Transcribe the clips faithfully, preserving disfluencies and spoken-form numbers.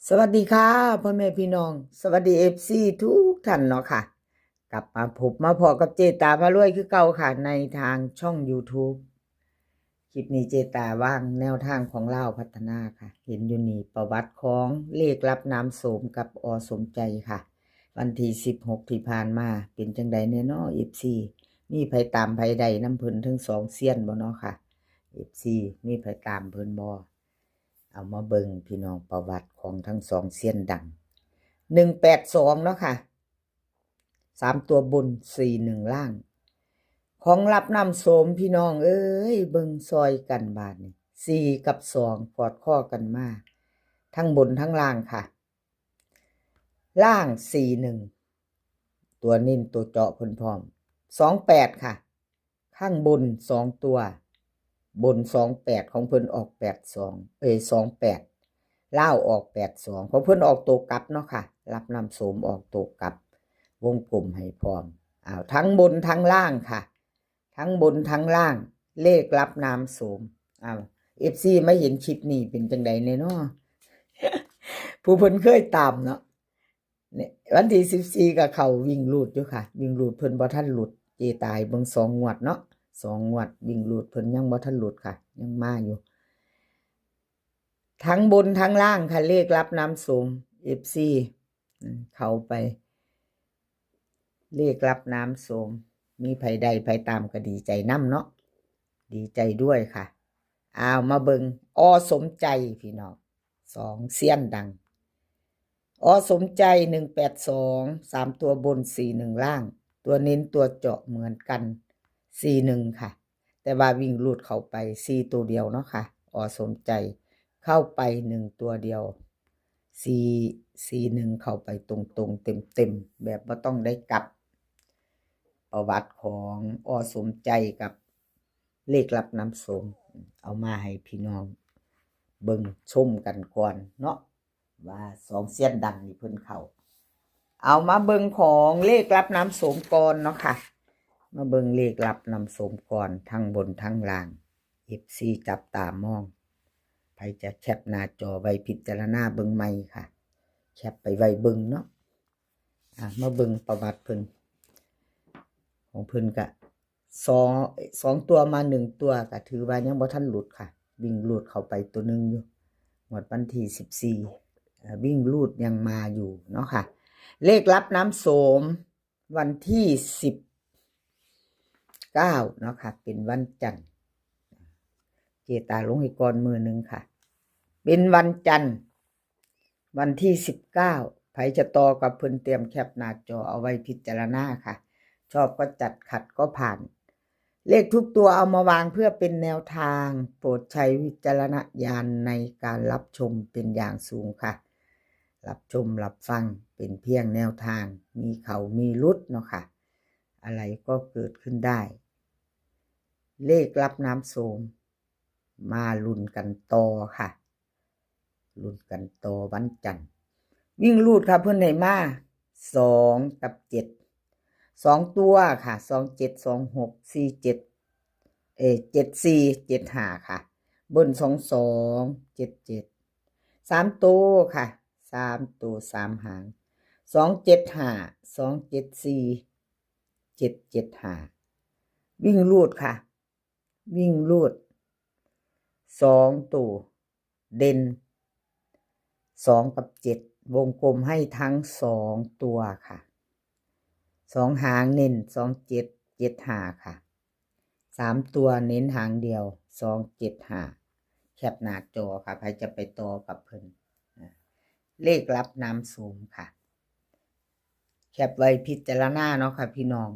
สวัสดีค่ะ พ่อแม่พี่น้อง สวัสดี เอฟซี ทุกท่านเนาะค่ะ กลับมาพบมาพ้อกับเจตาพารวยคือเก่าค่ะ ในทางช่อง YouTube คลิปนี้เจตาวางแนวทางของลาวพัฒนาค่ะ เห็นอยู่นี่ประวัติของเลขลับน้ำโสมกับอ.สมใจค่ะ วันที่สิบหกที่ผ่านมา เป็นจังใดแน่นอ เอฟซี มีไผตามไผได้นำเพิ่นทั้งสองเซียนบ่เนาะค่ะ เอฟซี มีไผตามเพิ่นบ่ เอามาเบิ่งพี่น้องประวัติของทั้งสองเซียนดัง หนึ่งแปดสองเนาะค่ะ สามตัวบน สี่หนึ่งล่าง ของลับน้ำโสมพี่น้องเอ้ย เบิ่งซอยกันบาดนี้ สี่กับสองกอดข้อกันมา ทั้งบนทั้งล่างค่ะ ล่าง สี่หนึ่ง ตัวเน้นตัวเจาะเพิ่นพร้อม สองแปดค่ะ ข้างบนสองตัว บน สองแปด ของเพิ่นออก แปดสอง เอ้ย สองแปด ลาวออก แปดสอง ของเพิ่นออกตัวกลับเนาะค่ะ ลับน้ำโสมออกตัวกลับ วงกลมให้พร้อม อ้าว ทั้งบนทั้งล่างค่ะ ทั้งบนทั้งล่าง เลขลับน้ำโสม อ้าว เอฟซี มาเห็นคลิปนี้เป็นจังใดแน่นอ ผู้เพิ่นเคยตามเนาะ เนี่ย วันที่สิบสี่ก็เข้าวิ่งรูดอยู่ค่ะ วิ่งรูดเพิ่นบ่ทันหลุด เจตาให้เบิ่งสองงวดเนาะ สองงวด วิ่งรูดเพิ่นยังบ่ทันหลุดค่ะ ยังมาอยู่ ทั้งบนทั้งล่างค่ะ เลขลับน้ำโสม เอฟซี อืม เข้าไป เลขลับน้ำโสม มีไผได้ไผตามก็ดีใจนำเนาะ ดีใจด้วยค่ะ อ้าว มาเบิ่ง อ.สมใจพี่น้อง สองเซียนดัง อ.สมใจ หนึ่งแปดสอง สามตัวบน สี่หนึ่งล่าง ตัวเน้นตัวเจาะเหมือนกัน สี่หนึ่งค่ะ แต่ว่าวิ่งรูดเข้าไป สี่ตัวเดียวเนาะค่ะ อ.สมใจ เข้าไปหนึ่งตัวเดียว สี่ สี่หนึ่ง เข้าไปตรงๆ เต็มๆ แบบบ่ต้องได้กลับ ประวัติของ อ.สมใจกับเลขลับน้ำโสม เอามาให้พี่น้องเบิ่งชมกันก่อนเนาะ ว่าสองเซียนดังนี่เพิ่นเข้า เอามาเบิ่งของเลขลับน้ำโสมก่อนเนาะค่ะ มาเบิ่งเลขลับน้ำโสมก่อน ทั้งบนทั้งล่าง เอฟซี จับตามอง ไผจะแคปหน้าจอไว้พิจารณาเบิ่งใหม่ค่ะ แคปไปไว้เบิ่งเนาะ อ่ะ มาเบิ่งประวัติเพิ่น ของเพิ่นกะ สอง สองตัวมาหนึ่งตัวก็ถือว่ายังบ่ทันหลุดค่ะ วิ่งรูดเข้าไปตัวหนึ่งอยู่ งวดวันที่สิบสี่ อ่า วิ่งรูดยังมาอยู่เนาะค่ะ เลขลับน้ำโสม วันที่สิบเก้าเนาะค่ะ เป็นวันจันทร์ เจตาลงให้ก่อนมื้อหนึ่งค่ะ เป็นวันจันทร์ วันที่สิบเก้า ไผจะต่อกับเพิ่นเตรียมแคปหน้าจอเอาไว้พิจารณาค่ะ ชอบก็จัด ขัดก็ผ่าน เลขทุกตัวเอามาวางเพื่อเป็นแนวทาง โปรดใช้วิจารณญาณในการรับชมเป็นอย่างสูงค่ะ รับชมรับฟังเป็นเพียงแนวทาง มีเข้ามีหลุดเนาะค่ะ อะไรก็เกิดขึ้นได้ เลขลับน้ำโสม มาลุ้นกันต่อค่ะ ลุ้นกันต่อวันจันทร์ วิ่งรูดค่ะ เพิ่นให้มา สอง กับ เจ็ด สองตัวค่ะ สองเจ็ด สองหก สี่เจ็ด เอ่อ เจ็ดสี่ เจ็ดห้า ค่ะ บน สองสอง เจ็ดเจ็ด สามตัวค่ะ สามตัว สามหาง สองเจ็ดห้า สองเจ็ดสี่ เจ็ดเจ็ดห้า วิ่งรูดค่ะ วิ่งรูด สองตัว เด่น สอง กับ เจ็ด วงกลมให้ทั้งสองตัวค่ะ สองหางเน้น สองเจ็ด เจ็ดห้า ค่ะ สามตัวเน้นหางเดียว สองเจ็ดห้า แคปหน้าจอค่ะ ไผจะไปต่อกับเพิ่น อ่า เลขลับน้ำโสมค่ะ แคปไว้พิจารณาเนาะค่ะพี่น้อง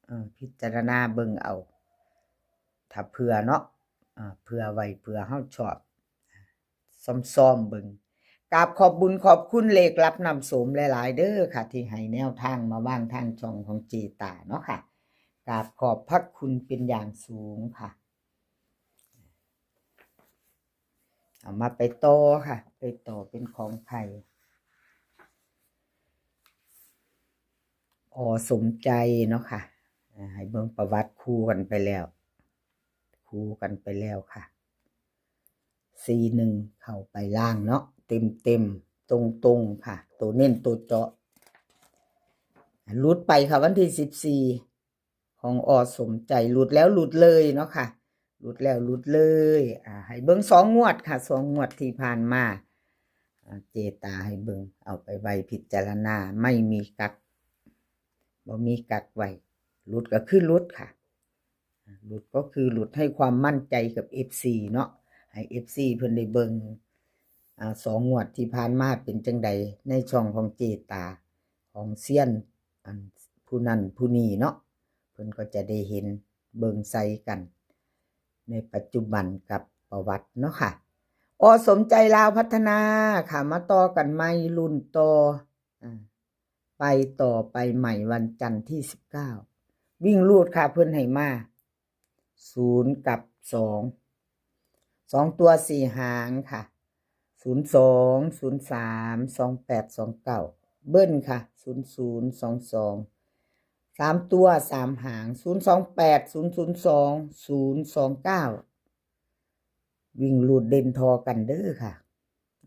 เอ่อ พิจารณาเบิ่งเอา ถ้าเผื่อเนาะ อ่า เผื่อไว้ เผื่อเฮาชอบ ซ่อมๆเบิ่ง กราบขอบบุญขอบคุณเลขลับน้ำโสมหลายๆเด้อค่ะ ที่ให้แนวทางมาวางทางช่องของเจตาเนาะค่ะ กราบขอบพระคุณเป็นอย่างสูงค่ะ เอามาไปต่อค่ะ ไปต่อเป็นของไผ อ.สมใจเนาะค่ะ อ่า ให้เบิ่งประวัติคู่กันไปแล้ว คู่กันไปแล้วค่ะ สี่หนึ่ง เข้าไปล่างเนาะ เต็มเต็ม ตรงๆค่ะ ตัวเน้นตัวเจาะ หลุดไปค่ะ วันที่สิบสี่ ของอ.สมใจ หลุดแล้วหลุดเลยเนาะค่ะ หลุดแล้วหลุดเลย อ่า ให้เบิ่งสองงวดค่ะ สองงวดที่ผ่านมา อ่า เจตาให้เบิ่ง เอาไปไว้พิจารณา ไม่มีกัก บ่มีกักไว้ หลุดก็คือหลุดค่ะ หลุดก็คือหลุด ให้ความมั่นใจกับ เอฟซี เนาะ ให้ เอฟซี เพิ่นได้เบิ่ง อ่า สองงวดที่ผ่านมาเป็นจั่งใด ในช่องของเจตา ของเซียน อัน ผู้นั้นผู้นี้เนาะ เพิ่นก็จะได้เห็นเบิ่งใส่กัน ในปัจจุบันกับประวัติเนาะค่ะ อ.สมใจ ลาวพัฒนาค่ะ มาต่อกันใหม่ รุ่นต่อ อ่า ไปต่อไปใหม่วันจันทร์ที่สิบเก้า วิ่งรูดค่ะ เพิ่นให้มา ศูนย์กับสอง สองตัวสี่หางค่ะ ศูนย์สอง ศูนย์สาม สองแปด สองเก้า เบิ้ลค่ะ ศูนย์ศูนย์ สองสอง สามตัวสามหาง ศูนย์สองแปด ศูนย์ศูนย์สอง ศูนย์สองเก้า วิ่งรูดเด่นทอกันเด้อค่ะ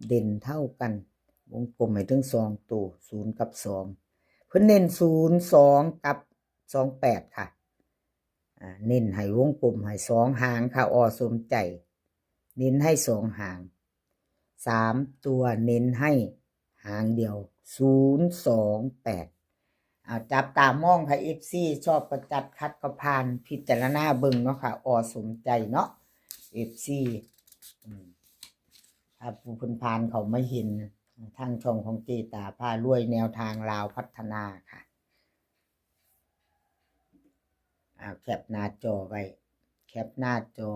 เด่นเท่ากัน วงกลมให้ถึงสองตัว ศูนย์กับสอง เพิ่นเน้น ศูนย์สอง กับ สองแปด ค่ะ อ่า เน้นให้วงกลมให้สองหางค่ะ อ.สมใจ เน้นให้สองหาง สามตัวเน้นให้หางเดียว ศูนย์สองแปด อ่า จับตามองค่ะ เอฟซี ชอบก็จัด ขัดก็ผ่าน พิจารณาเบิ่งเนาะค่ะ อ.สมใจเนาะ เอฟซี อืม ถ้าผู้เพิ่นผ่านเขามาเห็น ทางช่องของเจตาพารวย แนวทางลาวพัฒนาค่ะ อ่า แคปหน้าจอไว้ แคปหน้าจอ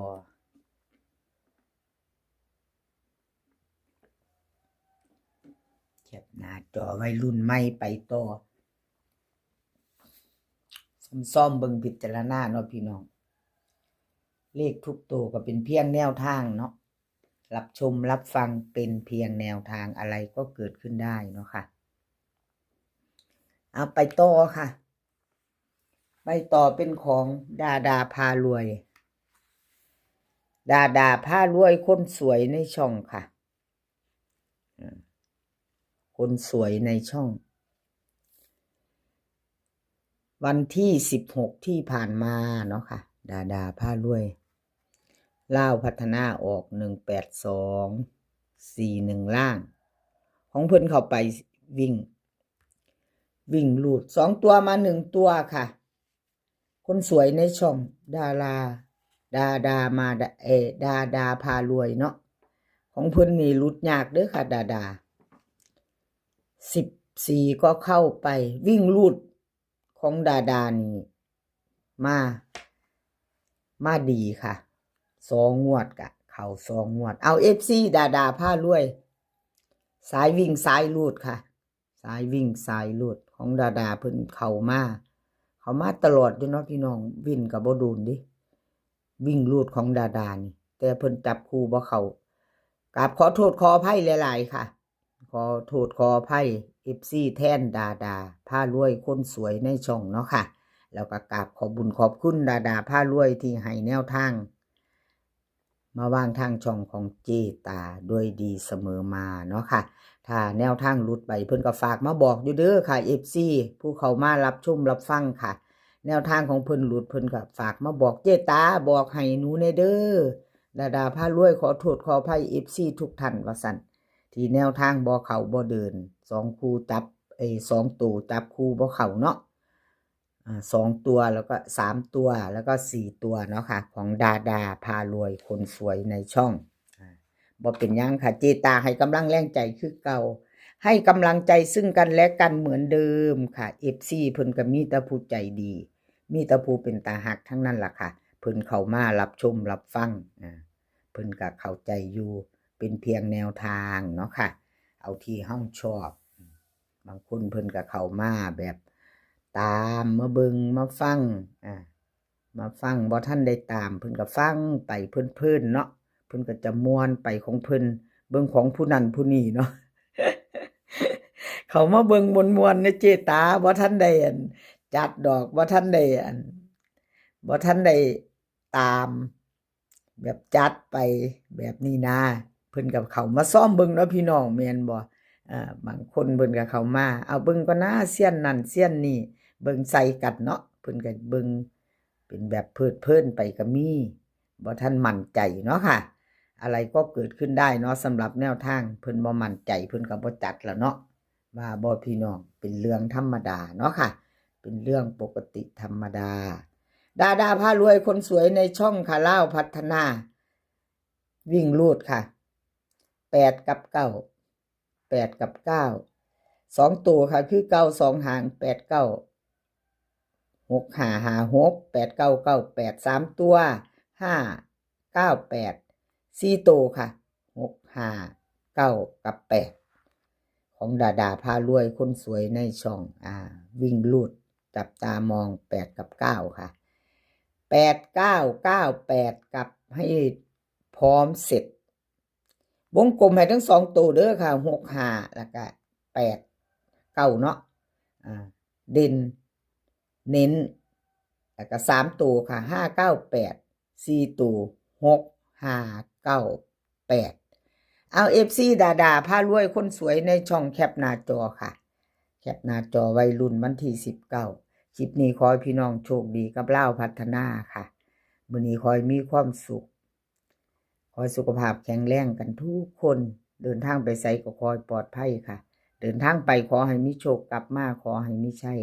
แคปหน้าจอไว้ รุ่นใหม่ไปต่อ ซ่อมๆเบิ่งพิจารณาเนาะพี่น้อง เลขทุกตัวก็เป็นเพียงแนวทางเนาะ รับชมรับฟังเป็นเพียงแนวทาง อะไรก็เกิดขึ้นได้เนาะค่ะ เอาไปต่อค่ะ ไปต่อเป็นของดาดาพารวย ดาดาพารวยคนสวยในช่องค่ะ อ่า คนสวยในช่อง วันที่สิบหกที่ผ่านมาเนาะค่ะ ดาดาพารวย ลาวพัฒนาออก หนึ่งแปดสอง สี่หนึ่ง ล่าง ของเพิ่นเข้าไปวิ่ง วิ่งรูดสองตัวมาหนึ่งตัวค่ะ คนสวยในช่องดารา ดาดามาดา เออ ดาดาพารวยเนาะ ของเพิ่นนี่หลุดยากเด้อค่ะ ดาดา สิบสี่ ก็เข้าไป วิ่งรูดของดาดานี่ มา มาดีค่ะ สองงวดกะ เข้าสองงวด เอา เอฟซี ดาดาพารวย สายวิ่งสายรูดค่ะ สายวิ่งสายรูดของดาดาเพิ่นเข้ามา เข้ามาตลอดอยู่เนาะพี่น้อง วิ่งก็บ่โดนเด้ วิ่งรูดของดาดานี่ แต่เพิ่นจับคู่บ่เข้า กราบขอโทษขออภัยหลายๆค่ะ ขอโทษขออภัย เอฟซี แทนดาดาพารวยคนสวยในช่องเนาะค่ะ แล้วก็กราบขอบบุญขอบคุณดาดาพารวยที่ให้แนวทาง มาวางทางช่องของเจตาด้วยดีเสมอมาเนาะค่ะ ถ้าแนวทางหลุดไปเพิ่นก็ฝากมาบอกอยู่เด้อค่ะ เอฟซี ผู้เข้ามารับชมรับฟังค่ะ แนวทางของเพิ่นหลุดเพิ่นก็ฝากมาบอก เจตาบอกให้หนูแน่เด้อ ดาดาพารวยขอโทษขออภัย เอฟซี ทุกท่านว่าซั่น ที่แนวทางบ่เข้าบ่เดิน สองคู่จับ เอ้ย สองตัวจับคู่บ่เข้าเนาะ อ่า สองตัว แล้วก็สามตัว แล้วก็สี่ตัวเนาะค่ะ ของดาดาพารวยคนสวยในช่อง อ่า บ่เป็นหยังค่ะ เจตาให้กำลังแรงใจคือเก่า ให้กำลังใจซึ่งกันและกันเหมือนเดิมค่ะ เอฟซี เพิ่นก็มีแต่ผู้ใจดี มีแต่ผู้เป็นตาฮักทั้งนั้นล่ะค่ะ เพิ่นเข้ามารับชมรับฟัง อ่า เพิ่นก็เข้าใจอยู่ เป็นเพียงแนวทางเนาะค่ะ เอาที่เฮาชอบ บางคนเพิ่นก็เข้ามาแบบตามมาเบิ่งมาฟัง อ่า มาฟังบ่ทันได้ตาม เพิ่นก็ฟังไปเพลินๆเนาะ เพิ่นก็จะม่วนไปของเพิ่น เบิ่งของผู้นั้นผู้นี้เนาะ เข้ามาเบิ่งม่วนๆนะเจตา บ่ทันได้อันจัดดอก บ่ทันได้อัน บ่ทันได้ตาม แบบจัดไปแบบนี้นะ เพิ่นก็เข้ามาซ่อมเบิ่งเนาะพี่น้อง แม่นบ่ อ่า บางคนเพิ่นก็เข้ามา เอาเบิ่งก่อนนะ เซียนนั่นเซียนนี่ เบิ่งใส่กันเนาะ เพิ่นก็เบิ่งเป็นแบบเพลิดเพลินไปก็มี บ่ทันมั่นใจเนาะค่ะ อะไรก็เกิดขึ้นได้เนาะ สำหรับแนวทาง เพิ่นบ่มั่นใจ เพิ่นก็บ่จัดแล้วเนาะ ว่าบ่พี่น้อง เป็นเรื่องธรรมดาเนาะค่ะ เป็นเรื่องปกติธรรมดา ดาดาพารวยคนสวยในช่องค่ะ ลาวพัฒนา วิ่งรูดค่ะ แปดกับเก้า แปดกับเก้า สองตัวค่ะ คือเก้าสองหาง แปดเก้า หกห้าห้าหก แปดเก้าเก้าแปด สามตัว ห้าเก้าแปด สี่ตัวค่ะ หกห้าเก้ากับแปด ของดาดาพารวยคนสวยในช่อง อ่า วิ่งรูด จับตามอง แปดกับเก้าค่ะ แปดเก้าเก้าแปด กับให้พร้อมเสร็จ วงกลมให้ทั้งสองตัวเด้อค่ะ หกห้า แล้วก็ แปดเก้า เนาะ อ่า เด่น เน้น แล้วก็ สามตัวค่ะ ห้าเก้าแปด สี่ตัว หกห้าเก้าแปด เอา เอฟซี ดาดาพารวยคนสวยในช่อง แคปหน้าจอค่ะ แคปหน้าจอไว้ลุ้นวันที่สิบเก้า คลิปนี้ขอให้พี่น้องโชคดีกับลาวพัฒนาค่ะ มื้อนี้ขอให้มีความสุข ขอให้สุขภาพแข็งแรงกันทุกคน เดินทางไปไสก็ขอให้ปลอดภัยค่ะ เดินทางไปขอให้มีโชค กลับมาขอให้มีชัย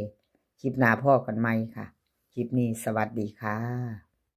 คลิปหน้าพ้อกันใหม่ค่ะ คลิปนี้สวัสดีค่ะ